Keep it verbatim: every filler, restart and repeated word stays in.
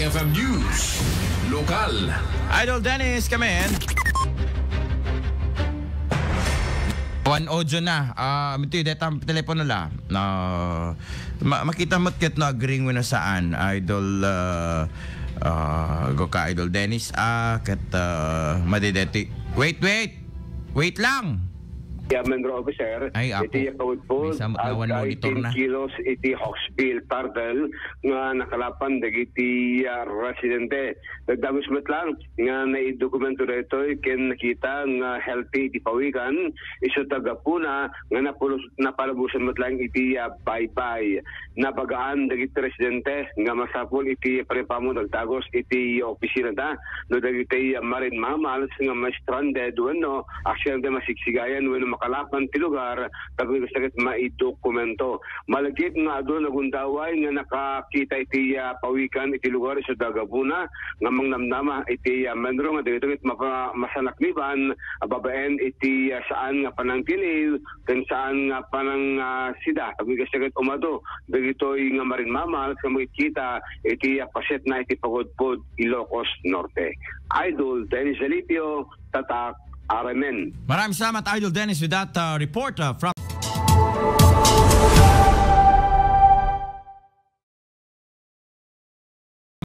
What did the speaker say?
F M News, lokal. Idol Dennis, come in. One audio na. Ah, ito yung data telepono la. Na ma- makita mo ket no agreeing wenno saan, Idol, ah, ah, go ka, Idol Dennis. Ah, ket, ah, madedeti. Wait, wait. Wait lang. Yaman, Officer, Ay, apo. Iti pagudpod, May samot na one agka monitor na. Kilos iti Hawksbill Partel nga nakalapan dagiti, ah, residente. Nagdagus met lang nga naidokumento daytoy ken nakita nga healthy iti pawikan, isu ta gapuna nga napulus-, napalabusan met lang iti, ah, baybay. Nabagaan dagiti residente nga masapul iti paripamo dagdagos iti opisina da no dagiti, ah, marine mammals nga ma-stranded wenno aksidente masigsigayan wenno makalapan ti lugar tapno sakit maidokumento. Malagip nga adu nagundaway nga nakakita iti, ah, pawikan iti lugar isu da gapuna nga mangnamnama iti, ah, menro nga dagitoy ket mapa-, masalakniban a babaen iti, ah, saan nga panangtiliw ken saan nga panang, ah, sida. Tapno kasdi ket umadu dagitoy nga marine mammals nga makikita iti, ah, paset na iti Pagudpod, Ilocos Norte. Idol Dennis Zalipio, Tatak, R M N. Maraming salamat, Idol Dennis, with that, uh, report, uh, from